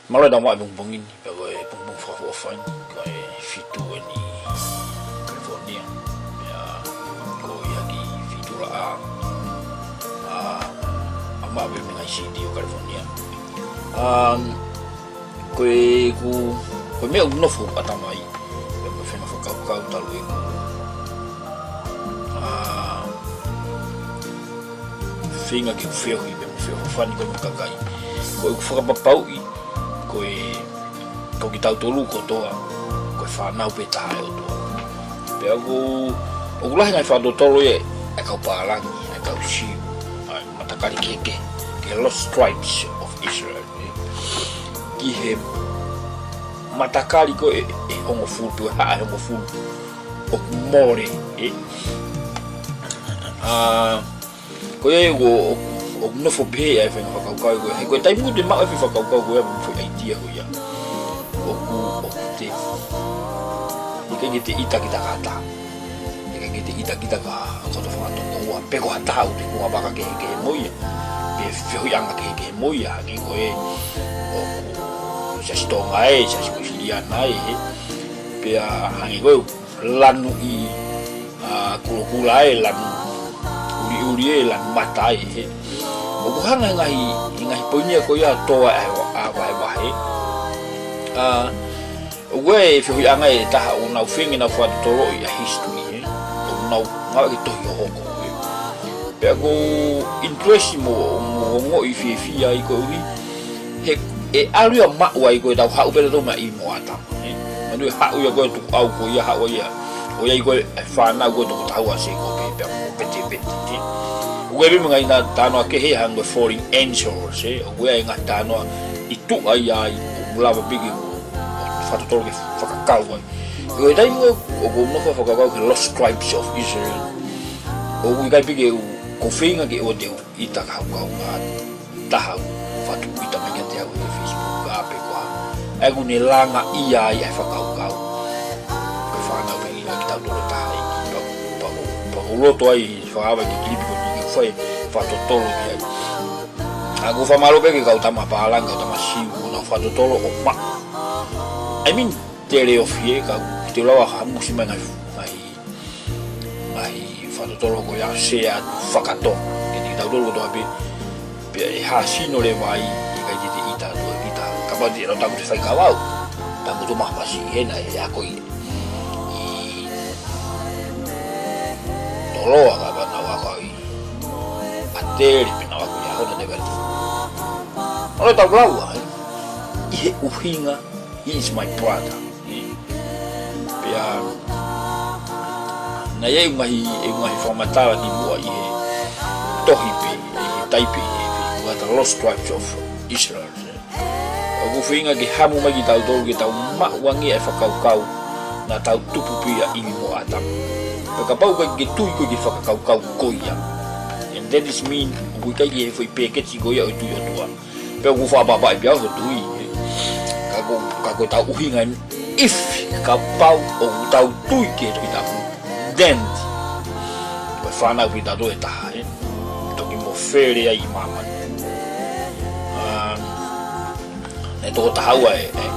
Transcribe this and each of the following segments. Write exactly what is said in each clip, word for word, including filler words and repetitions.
Mālō e tau maʻu e pongipongi ni, pea ko e pongipongi fakaʻofoʻofa eni, ko e fitu eni California. Pea ko ia ki fitu laʻā, ʻa, ʻa maʻu pē mei he ngaahi city ʻo California. Um, ko e ku, ko e meʻa ʻoku nofo ʻatamai, pea ko e fenga fakakaukau talu ʻeku, ʻa, feinga ke feohi pē mo feʻofoʻofani ko e kakai. Ko ʻeku fakapapauʻi, ko e, ko kitautolu kotoa, ko e fānau pē taha ʻo e ʻOtua. Pea ʻoku, ʻoku lahi e ngaahi fakatotolo ia ʻa e kau pālangi, ʻa e kau Siu, ʻa e matakali kehekehe, ki he Lost Tribes of Israel, ē. Ki he matakali ko ē ʻe hongofulu, pe ko e haʻa ʻe hongofulu ʻoku mole, ē. ʻA, ko ia ʻoku, ʻoku, ʻoku nofo pehē ʻa e fenga fakakaukau ko ē. He ko e taimi ʻoku te maʻu e fenga fakakaukau ko ē, mo e foʻi idea ko ia, ʻoku, ʻoku te, ʻikai ke te ʻita kita kātaki. ʻIkai ke te ʻita kita ka, ka to fanga toko ua. Pe ko ha taha ʻoku te kuo vaka kehekehe mo ia, pe feohiʻanga kehekehe mo ia, hangē ko e, ʻoku, Siasi Tonga ē, Siasi Uēsiliana ē, he. Pea hangē ko e lanu ʻi, ʻa, Kulokula ē, lanu ʻuliʻuli ē, lanu mata ē, he. ʻOku hanga e ngaahi, e ngaahi poini ko ia ʻo tō ai ʻa e vahevahe. ʻA, ʻoku ʻi ai e feohiʻanga ʻe taha ʻoku nau feinga ke nau fakatotoloʻi ʻa e history, ē. ʻOku nau ngāueʻaki e tohi hohoko, ē. Pea ʻoku ou interest mo, mo ongoʻi fiefia ai koeʻuhi he ʻe ʻalu ia ʻo maʻu ai ko ʻetau haʻu pē tautolu mei ʻIvi mo ʻĀtama, ē. Mahino ʻe haʻu ia ko e tukuʻau ko ia, haʻu ia. ʻO ʻi ai ko e fānau ko e toko taha ua ʻo Sēkope pea mo Petepete, ē. ʻOku ʻi ai pē mo e ngaahi talanoa kehe hangē ko e falling angels, ē. ʻOku ʻi ai e ngaahi talanoa ʻi tuʻa ia ai, ʻoku lava pē ke fakatotolo ke fakakau ai. Ko e taimi ʻoku ou nofo fakakaukau ki he Lost Tribes of Israel, ʻoku ʻikai pē ke u, ʻoku ou feinga ke ʻoua te u ʻita ka haʻu kau ngā taha ʻoku fakatupu ʻita mai kiate au he Facebook ka pe ko e hā. ʻA ia ʻoku ne langaʻi ai ʻa e fakakaukau. Ko e fānau pē ʻi ai kitautolu taha ʻi, pea, pea, pea ʻoku ou loto ai, fakaava ki he kilipi ko eni ke fai fakatotolo ki ai. ʻA, ʻoku ou fakamālō pē ki he kau tama pālangi, kau tama Siu, ʻoku nau fakatotolo ʻo maʻu. I mean, tele ofi ē, ka te u lava ha musi mai ngaahi, ngaahi, ngaahi fakatotolo ko ia ʻo share atu fakatonga kiate kitautolu kotoa pē, pea ʻe hā sino leva ai, ʻikai te te ʻita atu ʻe kita. Kapau te ʻilo taku te fai kavau, taku tu maha pasi hena ʻe ako ʻi, ʻi Toloa ka pea nau ako ʻi ʻAtele pe nau ako ʻi Ahona te kari. ʻOku tau lau ai, ʻi he ʻuhinga, he is my brother. Pea, naʻe ʻi ai e ngaahi, e ngaahi fakamatala kimuʻa ʻi he tohi pē, ʻi he taipe, ʻi he, ʻi he Lost Tribes of Israel. ʻOku ou feinga ke hamu mai kitautolu ke tau maʻu ange ʻa e fakakaukau naʻa tau tupu pē ia ʻi ʻIvi mo ʻĀtama. Pea kapau ʻoku ʻikai ke tui koe ki he fakakaukau ko ia, and that is mean, ʻoku ʻikai ke ʻi he foʻi peketi ko ia ʻo e tui ʻOtua. Pea ʻoku ou fakaʻapaʻapaʻi pē au ho tui, ē. Ka ko, ka ko ʻetau ʻuhinga eni, if, kapau ʻoku tau tui ki he Tohi Tapu, then, ko e fānau pē tautolu ʻe taha, ē. Toki mofele ai ʻi māmani. Um, naʻe toko taha ua ē, ē,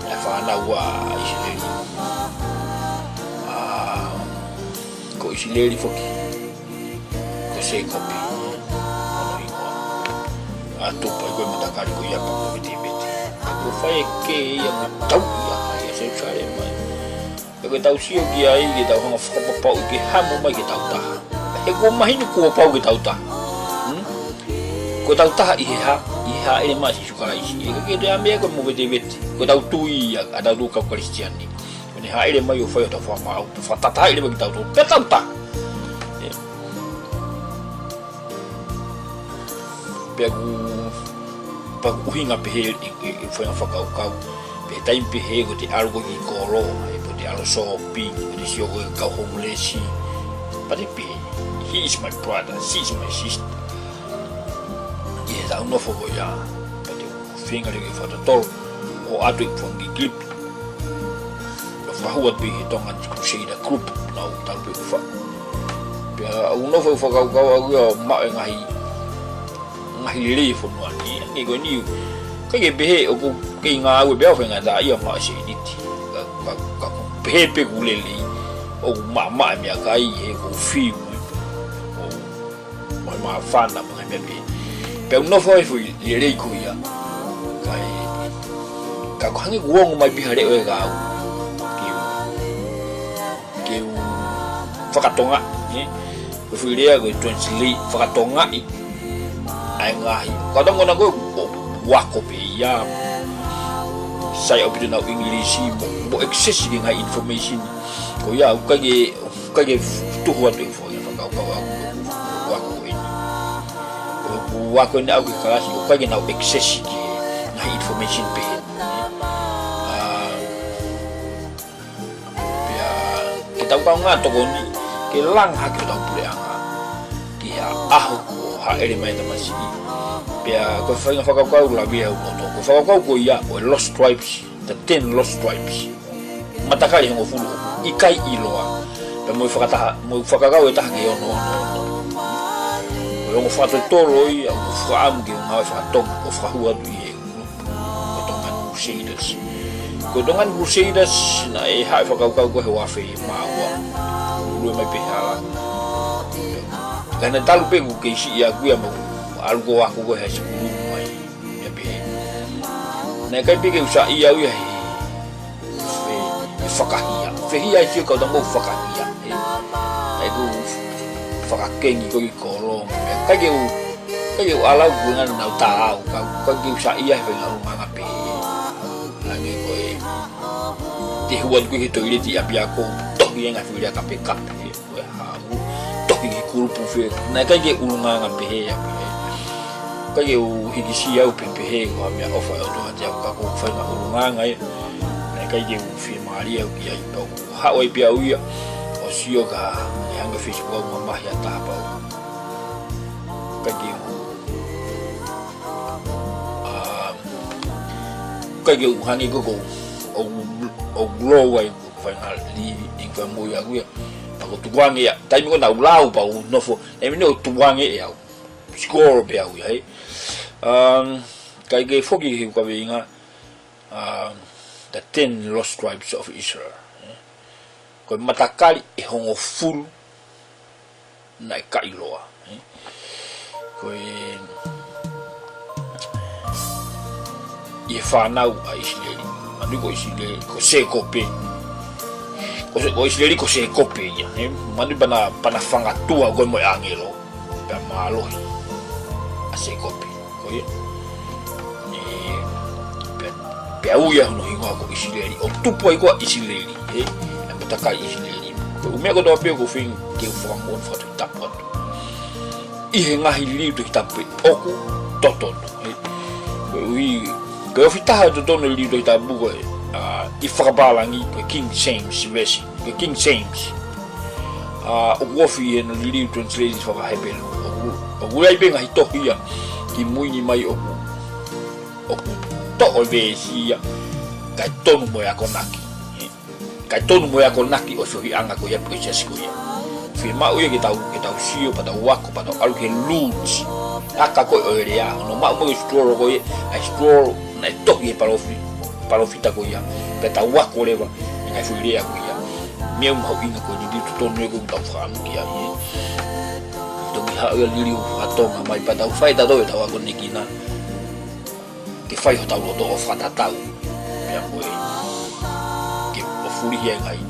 ʻa e fānau ʻa ʻIsileli. Um, ko ʻIsileli foki, ko Sēkope hono hingoa. ʻA, tupu ai ko e matakali ko ia pea mo Petepete. Kuo fai e kē ia mo tau ia ʻa Selusalema. Pea ko ʻetau sio ki ai ke tau hanga fakapapauʻi ke hamu mai ke tau taha. He kuo mahino kuo pau ke tau taha. Hmm? Ko ʻetau taha ʻi he hā, ʻi he hāʻele mai ʻa Sīsū Kalaisi. ʻIkai ke toe ʻi ai ha meʻa ko e movetevete. Ko ʻetau tui ia, ʻa tautolu kau Kalisitiane. Ko ʻene hāʻele mai ʻo fai hotau fakamaau, pea fakatahatahaʻi leva kitautolu, pea tau taha. Ē. Pea ʻoku, pea ʻoku ʻuhinga pehē ʻi, ʻi, ʻi he feinga fakakaukau. Pea taimi pehē ko ʻete ʻalu ko ē ki kolo, ē, ko ʻete ʻalu shopping, ko ʻete sio ko ē kau homeless. Pea te pehē, he is my brother, she is my sister. ʻI heʻetau nofo ko ia, pea te u feinga leva ke fakatotolo ʻo ʻoatu e fanga kilipi. Pea fakahū atu pē ki he Tongan Crusader Group, nau tau pē ʻoku fa. Pea ʻoku ou nofo ʻo fakakaukau au ia ʻo maʻu e ngaahi, ngaahi lelei e fonua ni, ē, hangē ko eni. ʻIkai ke pehē ʻoku kei ngāue pē au he ngataʻaʻia maʻa Sēniti. Ka, ka, ka ko e pehē pē ʻoku lelei, ʻoku maʻamaʻa e meʻakai he ko e fiu, ʻo, ʻo e māfana mo e meʻa pehē. Pea u nofo ai foʻi lelei ko ia. Ka e, ka ko e hangē kuo ongo mai pē ha leʻo ʻe kau. Ke u, ke u fakatonga, ē? Ko e foʻi lea ko e translate, fakatongaʻi ʻa e ngaahi. Ka tau ngona ko e ʻo, ʻo ako pē ia. Sai ʻaupito ʻenau English mo, mo access ki he ngaahi information. Ko ia, ʻoku ʻikai ke, ʻoku ʻikai ke tuhu atu e foʻi fakakaukau ʻaʻaku, ʻo ako ko eni. ʻOku ako eni au ki he kalasi, ʻoku ʻikai ke nau access ki he ngaahi information pehē. ʻA, pea, ke tau kaungā tokoni, ke langa hake hotau puleʻanga ki ha ʻaho kuo hāʻele mai e tamasiʻi. Pea ko e faʻahinga fakakaukau lave au loto. Ko e fakakaukau ko ia ʻo e Lost Tribes, the ten Lost Tribes. Matakali ʻe hongofulu ʻoku ʻikai ʻiloa. Pea mo e fakataha, mo e fakakaukau ʻe taha ki he ono ono ono. Ko e ongo fakatotolo ia, ʻoku fakaʻamu ke ngāue fakatonga, ʻo fakahū atu ʻi he ko e Tongan Crusaders. Ko e Tongan Crusaders, naʻe haʻu e fakakaukau ko ē he uaafe mā ua. Lue mai pē he hala. Ka naʻe talu pē ʻeku kei siʻi ʻaʻaku ia mo ʻeku ʻalu ko ē ʻo ako ko ē he sikulu mai. Ia pē. Naʻe ʻikai pē ke u saiʻia au ia he, he, he fakahia. Fehia ai sio kau tamo fakahia. He, ʻeku fakakengi ko ē ki kolo. ʻIkai ke u ʻIkai ke u ʻalu au kuo ngana nau tā au, ka, ka ʻikai ke u saiʻia he faʻahinga ʻulungaanga pehē. Hangē ko e, te u hū atu ko ē ki he toileti ʻapiako, tohi e ngaahi foʻi lea kapekape, ko e hā, tohi ki he kulupu fē, naʻe ʻikai ke ʻulungaanga pehē ia pehē. ʻIkai ke u hikisia au pē pehē, ko ha meʻaʻofa ʻa e ʻOtua kiate au ka ko e faʻahinga ʻulungaanga ia, naʻe ʻikai ke u fiemālie au ki ai pau. Haʻu ai pē au ia, ʻo sio ka, ʻe hanga ʻe he Facebook ʻo mamahi ʻa e taha pau. ʻIkai ke u, ʻa, ʻikai ke u hangē ko ē ʻoku, ʻoku, ʻoku lou ai ʻeku faʻahinga livi, ʻi he faʻahinga moʻui ʻaʻaku ia. Pea ʻoku ou tukuange ia, taimi ko ē naʻa ku lau pea u nofo, taimi naʻe tukuange ʻe au. Score pē au ia, ē. Um, ʻikai ke foki ki heʻeku kaveinga, um, the ten lost tribes of Israel, ē. Ko e matakali ʻe hongofulu naʻe ʻikai ʻiloa, ē. Ko e, ʻi he fānau ʻa ʻIsileli. Manatuʻi ko ʻIsileli, ko Sēkope. Ko Se-, ko ʻIsileli ko Sēkope ia, ē. Manatuʻi pea na, pea na fangatua ko ē mo e ʻāngelo. Pea mālohi ʻa Sēkope. Ko ia. Ē, pea, pea ui ʻa hono hingoa ko ʻIsileli. ʻO tupu ai ko ē ʻa ʻIsileli, ē, ʻa e matakali ʻIsileli. Ko e ʻū meʻa kotoa pē ʻoku ou feinga ke u fakamoʻoni fakatohitapu atu. ʻI he ngaahi liliu Tohitapu ʻoku totonu, ē. Koeʻuhi, ko e ofi taha ʻo e totonu e liliu Tohitapu ko e, ʻa, ʻi he fakapālangi ko e King James Version, ko e King James. ʻA, ʻoku ofi ʻi hono liliu translation faka-Hepelū. ʻOku, ʻoku ʻi ai pē ngaahi tohi ia kimui ni mai ʻoku, ʻoku toʻo e veesi ia, kae tonu mo e akonaki. Kae tonu mo e akonaki ʻo e feohiʻanga ko ia pe ko e siasi ko ia. Fiemaʻu ia ke tau, ke tau sio, pea tau ako, pea tau ʻalu ki he roots. Aka ko ē ʻo e lea, hono maʻu mo e scroll ko ia, ʻa e scroll naʻe tohi ʻe he palofi-, palōfita ko ia. Pea tau ako leva, ʻi he ngaahi foʻi lea ko ia. Meʻa mahuʻinga ko e liliu totonu ē ʻoku tau fakaʻamu ki ai, ē. Toki haʻu ia liliu faka-Tonga mai pea tau fai tautolu ʻetau akonekina. Ke fai hotau loto ʻo fakatatau. Pea mo e, ke ʻo fulihi ai ngaahi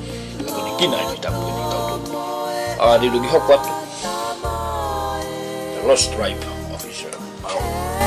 akonekina ʻa e Tohitapu ʻe tautolu. ʻA, te u toki hoko atu. The Lost Tribe.